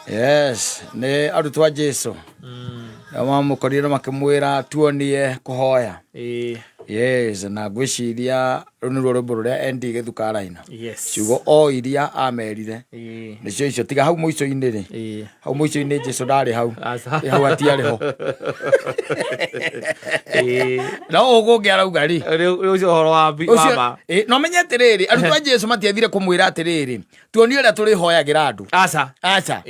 Yes, nĩ arutwo a Jesu nao mamũkorire na makĩmwĩra tuonie kũhoya. Yes, na ngwĩciria rũu nĩruo rwĩmbo rũrĩa ND Gĩthuka araina. Ciugo o iria amerire nĩcio icio, tiga hau mũico-inĩ rĩ, hau mũico-inĩ Jesu ndarĩ hau. Aca. Ĩ, hau hatiarĩ ho. No ũguo ũngĩ arauga rĩ, Rĩu ũcio ũhoro wa wa ma. Ĩ, no menye atĩrĩrĩ, arutwo a Jesu matiathire kũmwĩra atĩrĩrĩ, tuonie ũrĩa tũrĩhoyagĩra andũ. Aca. Aca.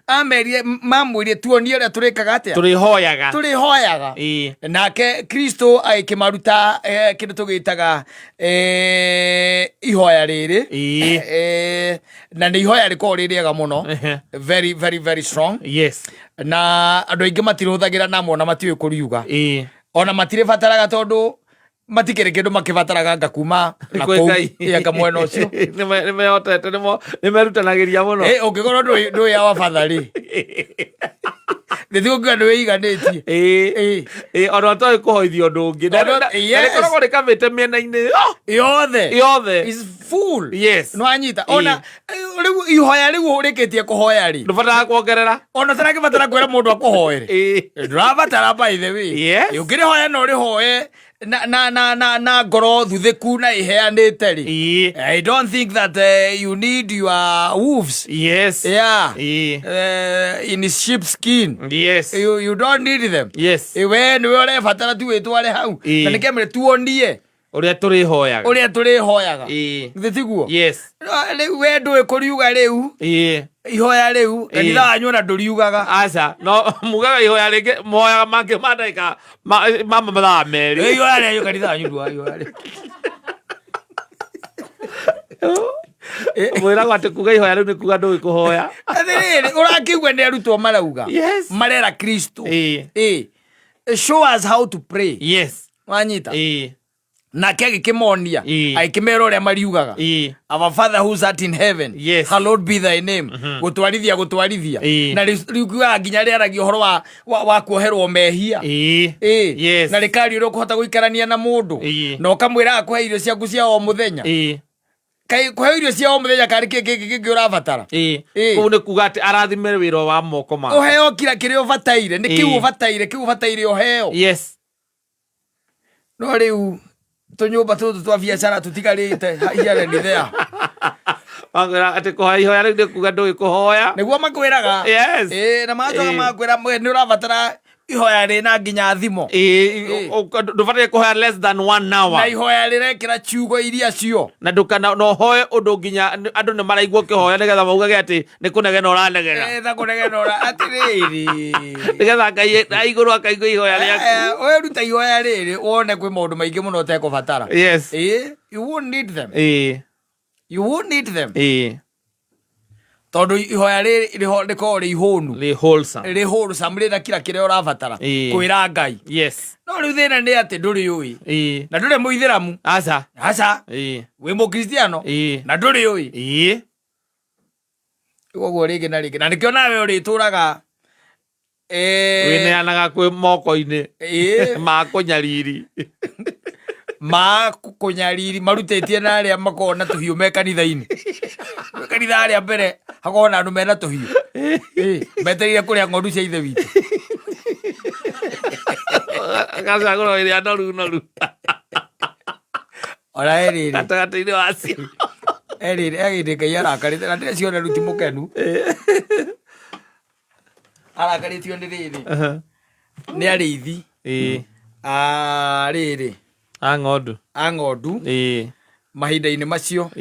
Amerire, mamwĩrire tuonie ũrĩa tũrĩkaga atĩa, Tũrĩhoyaga. Tũrĩhoyaga. Nake Kristo agĩkĩmaruta kĩndũ tũgĩtaga ihoya rĩrĩ. Na nĩ ihoya rĩkoragwo rĩ rĩega mũno. Very very very strong. Na andũ aingĩ matirĩhũthagĩra, na amwe ona matiũĩ kũriuga. Ona matirĩbataraga, tondũ matikĩrĩ kĩndũ makĩbataraga anga kuma na Kwĩ kũu. Ngai. Ĩ, anga mwena ũcio. Nĩmehotete, nĩmerutanagĩria mũno. Ĩ, ũngĩkorwo ndũĩ awa batha rĩ, nĩtiguo nĩ wĩiganĩtie. Ĩ, ona ũtoĩ kũhoithia ũndũ ũngĩ. Na rĩkoragwo rĩkabĩte mĩena-inĩ yothe. Yothe. Is full. Yes. Nĩwanyita ona rĩu ihoya rĩu ũrĩkĩtie kũhoya rĩ, Ndũbataraga kuongerera. Ona ũtarakĩbatara kwĩra mũndũ akũhoere. Ndũrabatara, by the way. Ũngĩrĩhoya na ũrĩhoe na ngoro thuthĩku na ĩheanĩte rĩ, I don't think that you need your wolves. Yeah. In sheep skin. You don't need them. We nĩwe ũrebatara tu wĩtware hau. Na nĩkĩamĩre tuonie Ũrĩa tũrĩhoyaga. Ũrĩa tũrĩhoyaga. Githĩ tiguo? Yes. Rĩu we ndũĩ kũriuga rĩu ihoya rĩu, kanitha wanyu ona ndũriugaga. Aca, no mugaga ihoya rĩngĩ, moyaga mangĩ ma ndagĩka ma mathaa 2. Ihoya rĩanyu, kanitha wanyu ndũa ihoya rĩu. Mwĩragwo atĩ kuga ihoya rĩu nĩ kuga ndũĩ kũhoya. Atĩrĩrĩ, ũrakĩigua nĩ arutwo marauga, marera Kristo, show us how to pray. Wanyita? Nake agĩkĩmonia, agĩkĩmera ũrĩa mariugaga. "Our Father who's art in heaven, hallowed be thy name." Gũtwarithia, gũtwarithia. Na riugaga nginya rĩaragia ũhoro wa kuoherwo mehia. Na rĩkaria ũrĩa ũkũhota gũikarania na mũndũ, na ũkamwĩra akũhe irio ciaku cia o mũthenya. Kaĩ kũheo irio cia o mũthenya karĩ kĩ kĩngĩ kĩngĩ ũrabatara? Kũu nĩ kuga atĩ arathime wĩra wa moko maku. Ũheo kira kĩrĩa ũbataire, nĩ kĩu ũbataire, kĩu ũbataire ũheo. No rĩu tũnyũmba tũtũ twa biacara tũtigarĩte here and there. Makwĩra atĩ kũhoya ihoya rĩu nĩ kuga ndũĩ kũhoya. Nĩguo makwĩraga. Ĩĩ, na magacoka makwĩra nĩ ũrabatara ihoya rĩna nginya thimo. Ndũbataire kũhoya less than one Na hour. ihoya rĩrekĩra ciugo iria cio. Na ndũkana no ũhoe ũndũ nginya andũ nĩ maraigua ũkĩhoya, nĩgetha maugage atĩ nĩ kũnegena ũranegena. Etha kũnegena ũra atĩrĩrĩ. Nĩgetha Ngai na igũrũ akaigua ihoya rĩaku. Wĩruta ihoya rĩrĩ wone kwĩ maũndũ maingĩ mũno ũtekũbatara. Ĩĩ, you won't need them. You won't need them. Tondũ ihoya rĩrĩ rĩkoragwo rĩ ihũnu. Rĩ wholesome. Rĩ wholesome, rĩna kira kĩrĩa ũrabatara kwĩra Ngai. No rĩu thĩna nĩ atĩ ndũrĩ ũĩ. Na ndũrĩ mũithĩramu. Aca. Aca. Wĩ mũkristiano. Na ndũrĩ ũĩ. Koguo rĩngĩ na rĩngĩ na nĩkĩo nawe ũrĩtũraga Wĩneanaga kwĩ moko-inĩ ma kũnyariri. Ma kũnyariri marutĩtie na arĩa makoragwo na tũhiũ me kanitha-inĩ. Gwĩ kanitha harĩa mbere hakoragwo na andũ mena tũhiũ. Metereire kũrĩa ng'ondu cia ithe witũ. Agacagũra ĩrĩa noru noru. Ona erĩrĩ gatagatĩ-inĩ wacio. Erĩrĩ egĩndĩ Ngai arakarĩte na ndĩreciona rĩu ti mũkenu. Arakarĩtio nĩ rĩrĩ, nĩ arĩithi a rĩrĩ a ng'ondu. A ng'ondu mahinda-inĩ macio.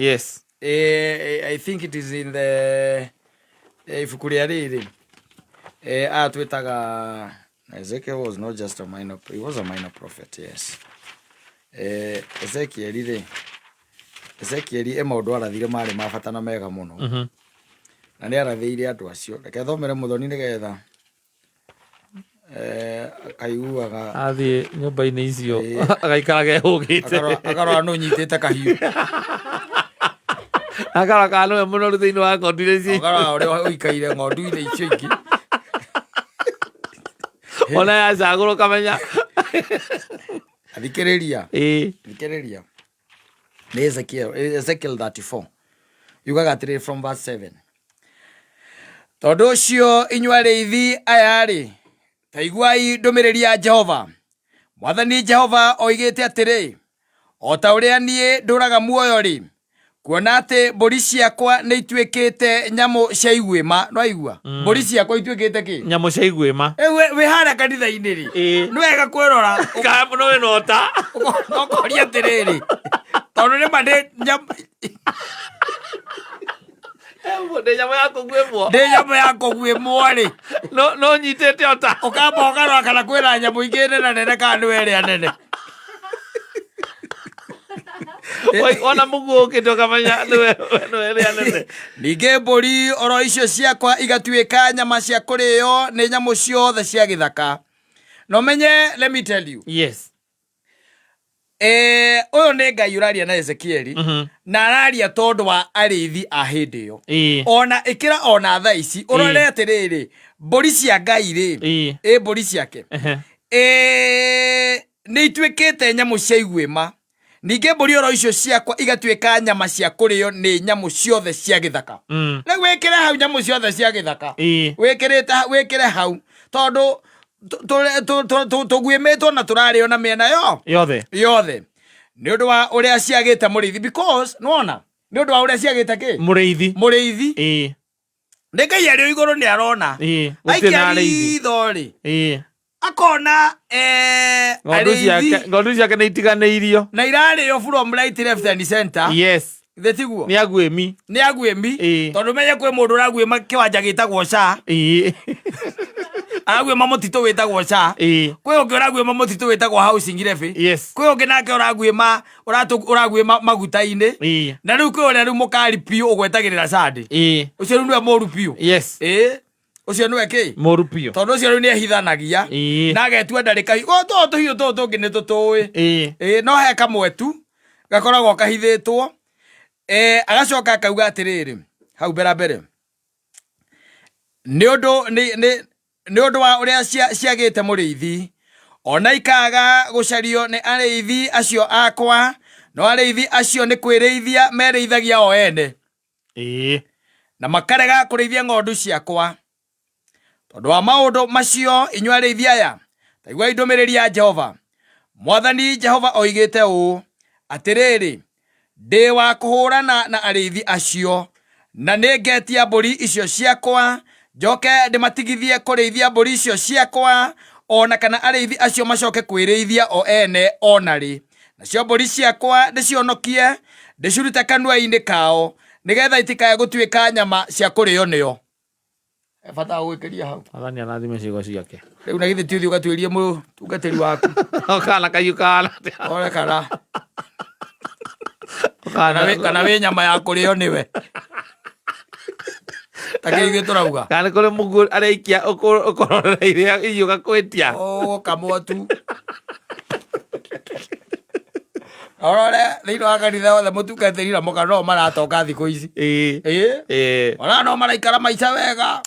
I think it is in the ibuku rĩa rĩrĩ, aya twĩtaga Ezekiel was not just a minor, he was a minor prophet, yes. Ezekiel rĩ, Ezekiel e maũndũ arathire marĩ ma bata na mega mũno. Na nĩ arathĩire andũ acio. Reke thomere mũthoni nĩgetha akaiguaga. Athiĩ nyũmba-inĩ icio agaikaraga ehũgĩte. Akarora nũ nyitĩte kahiũ. Akarora kana nĩwe mũnoru thĩinĩ wa ng'ondu iria icio. Akarora ũrĩa ũikaire ng'ondu-inĩ icio ingĩ. Ona yacagũrwo kamenya. Thikĩrĩria. Thikĩrĩria. Nĩ Ezekiel, Ezekiel 34. Yugaga atĩrĩrĩ from verse 7. Tondũ ũcio inyuĩ arĩithi aya-rĩ, ta iguai ndũmĩrĩri ya Jehova. Mwathani Jehova oigĩte atĩrĩ, O ta ũrĩa niĩ ndũũraga muoyo-rĩ, kuona atĩ mbũri ciakwa nĩ ituĩkĩte nyamũ cia iguĩma, nĩwaigua? Mbũri ciakwa ituĩkĩte kĩ? Nyamũ cia iguĩma. Rĩu wĩ harĩa kanitha-inĩ rĩ, Ĩĩ. nĩ wega kwĩrora Kana mũno wĩna ũta. ũkoria atĩrĩrĩ, tondũ nĩ ma ndĩ nyamũ Ndĩ nyamũ ya kũguĩmwo. Ndĩ nyamũ ya kũguĩmwo rĩ. No no nyitĩte ũta. Ũkamba ũkarora kana kwĩna nyamũ ingĩ nene nene kana nĩwe ĩrĩa nene. Wona mũguo ũkĩte ũkamenya nĩwe nĩwe ĩrĩa nene. Ningĩ mbũri oro icio ciakwa igatuĩka nyama cia kũrĩo nĩ nyamũ ciothe cia gĩthaka. Na ũmenye, let me tell you. Yes. Eh, ũyũ nĩ Ngai ũraria na Ezekieli na araria tondũ wa arĩithi a hĩndĩ ĩyo. Ona ĩkĩra ona thaa ici ũrore atĩrĩrĩ, mbũri cia Ngai rĩ, ĩ mbũri ciake nĩ ituĩkĩte nyamũ cia iguĩma, ningĩ mbũri oro icio ciakwa igatuĩka nyama cia kũrĩo nĩ nyamũ ciothe cia gĩthaka. Rĩu wĩkĩre hau nyamũ ciothe cia gĩthaka, wĩkĩrĩte wĩkĩre hau tondũ tũguĩmĩtwo na tũrarĩo na mĩena yo Yothe. Yothe nĩ ũndũ wa ũrĩa ciagĩte mũrĩithi, because nĩwona nĩ ũndũ wa ũrĩa ciagĩte kĩ? Mũrĩithi. Mũrĩithi. Nĩ Ngai arĩ o igũrũ nĩ arona. Gũtirĩ na Aikia arĩithi. ritho rĩ, akona Ng'ondu arĩithi ciake, ng'ondu ciake nĩ itiganĩirio. Na irarĩo from right, left and center. Githĩ tiguo? Nĩ aguĩmi. Nĩ aguĩmi. Tondũ menye kwĩ mũndũ ũraguĩma kĩwanja gĩtagwo ca, araguĩma mũtitũ wĩtagwo ca. Kwĩ ũngĩ ũraguĩma mũtitũ wĩtagwo housing levy. Kwĩ ũngĩ nake ũraguĩma ũraguĩma maguta-inĩ. Na rĩu kwĩ ũrĩa rĩu mũkari biũ ũgwetagĩrĩra Sunday. Ũcio rĩu nĩwe mũru biũ. Ĩĩ, ũcio nĩwe kĩ? Mũru biũ. Tondũ ũcio rĩu nĩ ehithanagia na agetua ndarĩ kahiũ. O tũũ tũhiũ tũũ tũngĩ nĩ tũtũĩ. Ĩĩ, no he kamwe tu gakoragwo kahithĩtwo. Agacoka akauga atĩrĩrĩ hau mbere mbere, nĩ ũndũ wa ũrĩa ciagĩte mũrĩithi, ona ikaga gũcario nĩ arĩithi acio akwa, no arĩithi acio nĩ kwĩrĩithia merĩithagia o ene na makarega kũrĩithia ng'ondu ciakwa. Tondũ wa maũndũ macio, inyuĩ arĩithi aya, ta iguai ndũmĩrĩri ya Jehova. Mwathani Jehova oigĩte ũũ, Atĩrĩrĩ, ndĩ wa kũhũrana na arĩithi acio, na nĩngetia mbũri icio ciakwa, njoke ndĩmatigithie kũrĩithia mbũri icio ciakwa, o na kana arĩithi acio macoke kwĩrĩithia o ene o na rĩ. Nacio mbũri ciakwa ndĩcionokie, ndĩcirute kanua-inĩ kao, nĩgetha itikae gũtuĩka nyama cia kũrĩo nĩo. He bata wa gwĩkĩria hau. Athani arathime ciugo ciake. Rĩu na githĩ ti ũthiĩ ũgatuĩrie mũtungatĩri waku? Kana kahiũ kahana atĩa? One kana kana wĩ nyama ya kũrĩo nĩwe ta kĩ ithuĩ tũrauga. Kana nĩ kũrĩ mũguo araikia ũkũroreire irio ũgakwĩtia. Ũgũkamwo tu. Orore thĩinĩ wa kanitha wothe mũtungatĩri na mũka no maratonga thikũ ici. Ĩĩ. Ĩĩ. Ona no maraikara maica wega.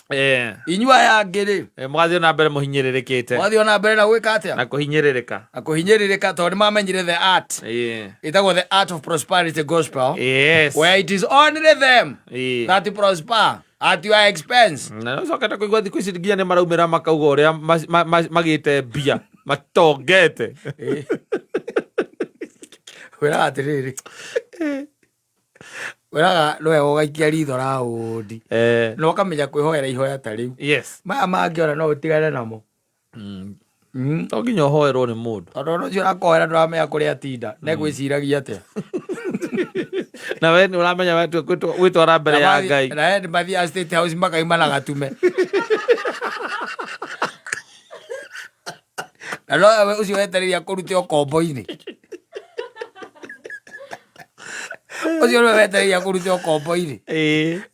Inyuĩ aya angĩ rĩ? Mũgathiĩ na mbere mũhinyĩrĩrĩkĩte. Mũgathiĩ na mbere na gwĩka atĩa? Na kũhinyĩrĩrĩka. Na kũhinyĩrĩrĩka tondũ nĩ mamenyire the art. Ĩtagwo the art of prosperity gospel. Where it is only them that prosper at your expense. Na ũcokete kũigua thikũ ici nginya nĩ maraumĩra makauga ũrĩa magĩte mbia matongete. Wĩraga atĩrĩrĩ, wĩraga nĩwe ũgaikia ritho raũndi na ũkamenya kwĩhoera ihoya ta rĩu. Maya mangĩ ona no ũtigane namo. To nginya ũhoerwo nĩ mũndũ. Tondũ ona ũcio ũrakoera ndũramenya kũrĩa atinda na egwĩciragia atĩa. Na we nĩ ũramenya we gwĩtwara mbere ya Ngai. Na we nĩ mathiaga State House makaima na gatume. Na no we ũcio wetereire akũrute ũkombo-inĩ. Ũcio nĩwe wetereire akũrute ũkombo-inĩ.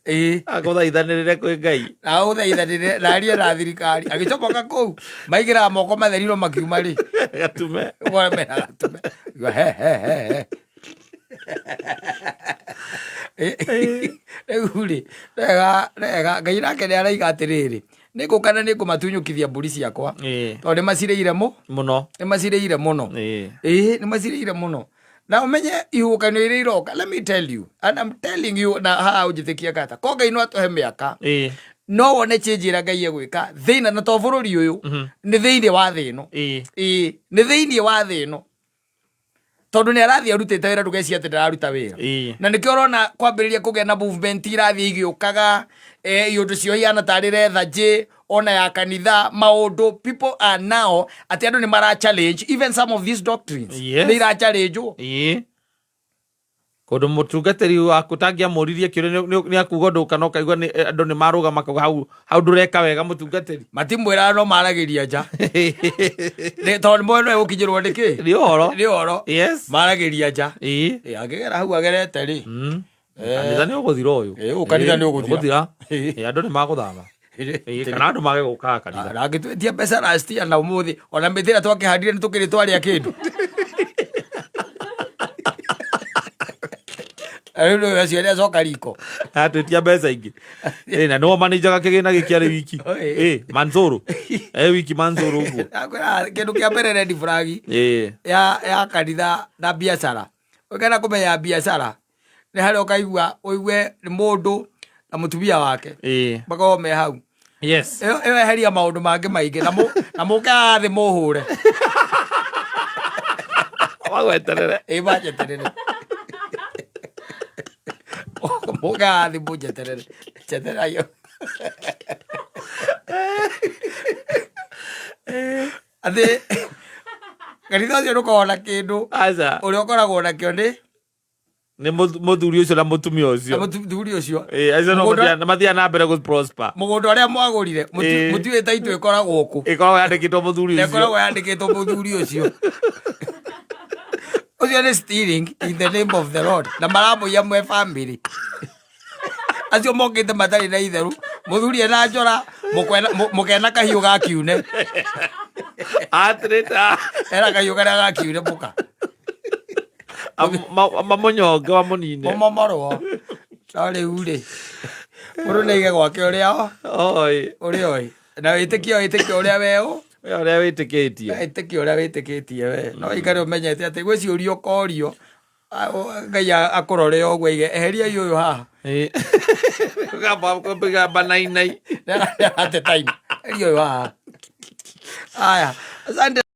Ĩĩ. Agũthaithanĩrĩre kwĩ Ngai. Na agũthaithanĩrĩre na arie na thirikari. Agĩcomoka kũu maigĩraga moko matheri no makiuma rĩ. Gatume. Ũkona mena gatume. He he he he. Rĩu rĩ, wega wega Ngai nake nĩ araiga atĩrĩrĩ, nĩ ngũka na nĩ ngũmatunyũkithia mbũri ciakwa. Tondũ nĩ macirĩire mũ. Mũno. Nĩ macirĩire mũno. Ĩĩ nĩ macirĩire mũno. Na ũmenye ihuhũkanio iria iroka, let me tell you, and I'm telling you, na haha ũnjĩtĩkie kata ko Ngai no atũhe mĩaka. No wone change ĩrĩa Ngai egwĩka thĩna, na to bũrũri ũyũ, nĩ thĩinĩ wa thĩ ĩno. Ĩĩ, nĩ thĩinĩ wa thĩ ĩno, tondũ nĩ arathiĩ arutĩte wĩra. Ndũgecirie atĩ ndararuta wĩra. Na nĩkĩo ũrona kwambĩrĩria kũgĩa na movement irathiĩ igĩũkaga, iũndũ cio ihana tarĩ lethargy ona ya kanitha maũndũ. People are now, atĩ andũ nĩ mara challenge even some of these doctrines. Nĩ ira challenge. Kũndũ mũtungatĩri waku tangĩamũririe kĩũria, nĩ akuga ũndũ kana ũkaigua andũ nĩ marũgama makauga hau hau ndũreka wega, mũtungatĩri. Matimwĩraga, no maragĩria nja. Tondũ nĩ moĩ no egũkinyĩrwo nĩ kĩ. Nĩ ũhoro. Nĩ ũhoro. Maragĩria nja. Angĩgera hau agerete rĩ. Kanitha nĩ ũgũthira ũyũ. Ũyũ kanitha nĩ ũgũthira. Ũgũthira. Andũ nĩ magũthama. Kana andũ mage gũkaga kanitha. Na angĩtwĩtia mbeca last year na ũmũthĩ ona mĩtĩ ĩrĩa twakĩhandire nĩ tũkĩrĩ twarĩa kĩndũ. Rĩu nĩ acio nĩ acoka riko. Atwĩtia mbeca ingĩ. Na nĩwe manĩnjaga kĩgĩna gĩkĩ arĩ wiki. Manzuru wiki Manzuru ũguo. Ndakwĩra kĩndũ kĩa mbere, red flag ya kanitha na biacara. Ũngĩenda kũmenya biacara nĩ harĩa ũkaigua ũigue nĩ mũndũ na mũtumia wake makorwo me hau. Ĩyo eheria maũndũ mangĩ maingĩ na mũke haha thĩ mũhũre. Magweterere. Ĩ, manjeterere. Mũke haha thĩ mũnjeterere, njetereraio atĩ kanitha ũcio ndũkoragwo na kĩndũ. Aca. Ũrĩa ũkoragwo nakĩo nĩ Nĩ mũthuri ũcio na mũtumia na ũcio. Mũthuri ũcio. Acio no mathiaga na mbere gũ prosper. Mũgũnda ũrĩa mwagũrire, mũtiũĩ taitũ ĩkoragwo kũ. Ĩkoragwo yandĩkĩtwo mũthuri Na ũcio. Ĩkoragwo yandĩkĩtwo mũthuri ũcio. Ũcio nĩ stealing in the name of the Lord, na maramũiya mwe family. Acio mokĩte matarĩ na itheru, mũthuri ena njora, mũkena kahiũ ga kiune. Atĩrĩta. Ena kahiũ karĩa ga kiune mũka. Mamũnyonge, mamũnine. Mũmomorwo. No rĩu rĩ, mũndũ nĩ aige gwake ũrĩa Oi. Ũrĩa oĩ na wĩtĩkio, wĩtĩkio ũrĩa weũ. We ũrĩa wĩtĩkĩtie. Wĩtĩkio ũrĩa wĩtĩkĩtie we no ikare ũmenyete atĩ gwĩ ciũria ũkorio, Ngai akũrore o ũguo aige eheriai ũyũ haha. Gamba gamba nainai. Ate time eheria ũyũ haha. Aya, asante.